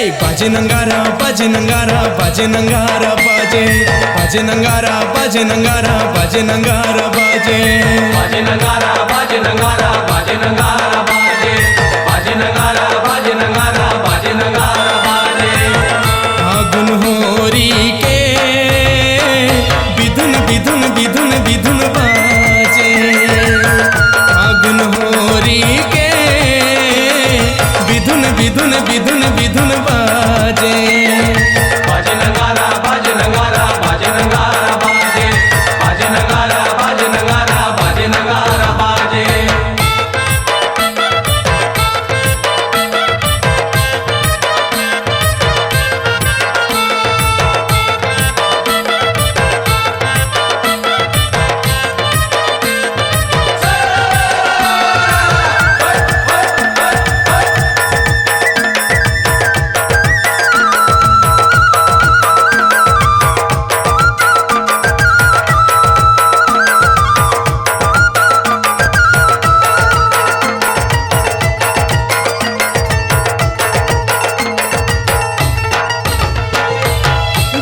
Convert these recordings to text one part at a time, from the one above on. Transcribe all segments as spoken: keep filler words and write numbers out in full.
बाजे नंगारा, बाजे नंगारा, बाजे नंगारा, बाजे। बाजे नंगारा, बाजे नंगारा, बाजे नंगारा, बाजे। बाजे नंगारा, बाजे नंगारा, बाजे नंगारा, बाजे। बाजे नंगारा, बाजे नंगारा, बाजे नंगारा, बाजे। फागुन होरी के बिधुन, बिधुन, बिधुन, बिधुन बाजे। फागुन होरी के बिधुन, बिधुन, बिधुन, बिधुन बाजे। बाजे नगारा, बाजे नगारा, बाजे नगारा बाजे। बाजे नगारा, बाजे नगारा, बाजे नगारा बाजे।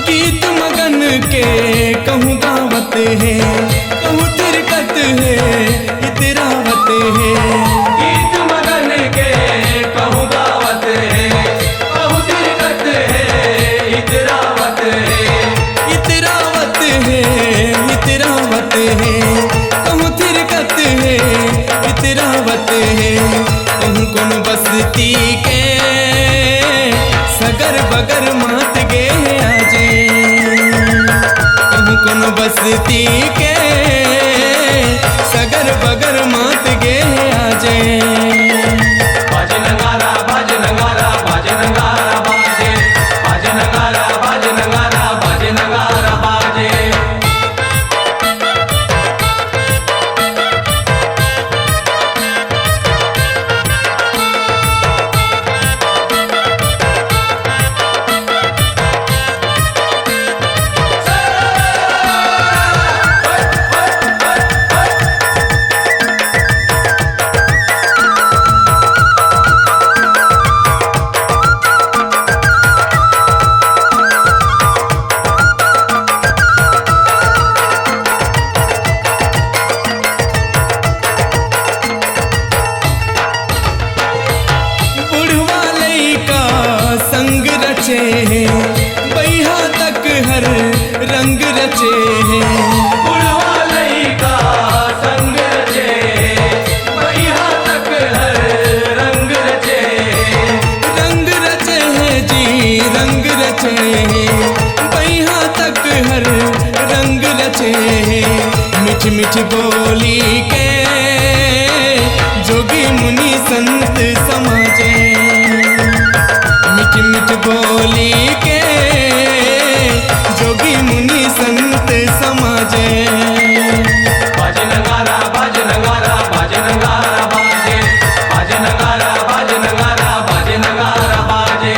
गीत मगन के कहूँ गावत हे, कहूँ थिरकत हे, इतरावत हे। गीत मगन के कहूँ गावत हे, कहूँ थिरकत हे, इतरावत हे। इतरावत हे, इतरावत हे, कहूँ थिरकत हे, इतरावत हे। कहूँ कोनो बस्ती के सगर बगर मात गे हे आजे। कहूँ कोनो बस्ती के सगर बगर मात गे हे आजे। बाजे नगारा, बाजे नगारा, बाजे नगारा बाजे। बाजे नगारा, बाजे नगारा, बाजे नगारा बाजे। बुढ़वा लइका संग रचे हे, बइहा तक हर रंग रचे हे। बुढ़वा लइका संग रचे हे, बइहा तक हर रंग रचे हे। रंग रचे हे जी, रंग रचे हे, बइहा तक हर रंग रचे हे। मीठ मीठ बोली के जोगी मुनि संत समाजे। मीठ मीठ बोली के जोगी मुनि संत समाजे। बाजे नगारा, बाजे नगारा, बाजे नगारा बाजे। बाजे नगारा, बाजे नगारा, बाजे नगारा बाजे।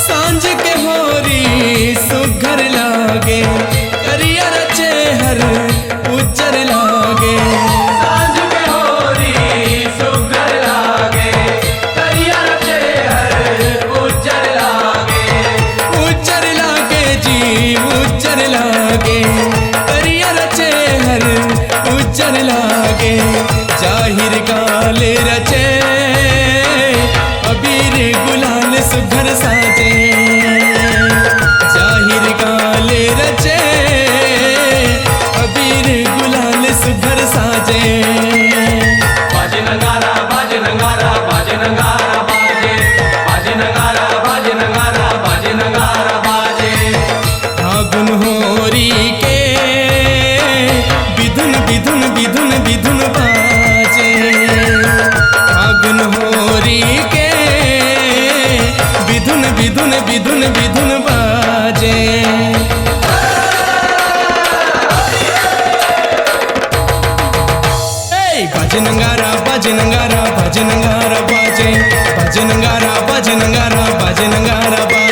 सांझ के होरी सुघर लागे, करिया रचे हर उज्जर लागे। सांझ के होरी सुघर लागे, करिया रचे हर उज्जर लागे। उज्जर लागे जी, उज्जर लागे, करिया रचे हर उज्जर लागे। जाहिर गाल रचे अबीर गुलाल सुघर साजे। जाहिर गाल रचे अबीर गुलाल सुघर साजे। बाजे नगारा, बाजे नगारा, बाजे नगारा बाजे। बाजे नगारा, बाजे नगारा, बाजे नगारा बाजे। फागुन होरी के बिधुन, बिधुन, बिधुन नंगारा बाजे, नंगारा बाजे, नंगारा बाजे, बाजे नंगारा बाजे, नंगारा बाजे, नंगारा बाजे।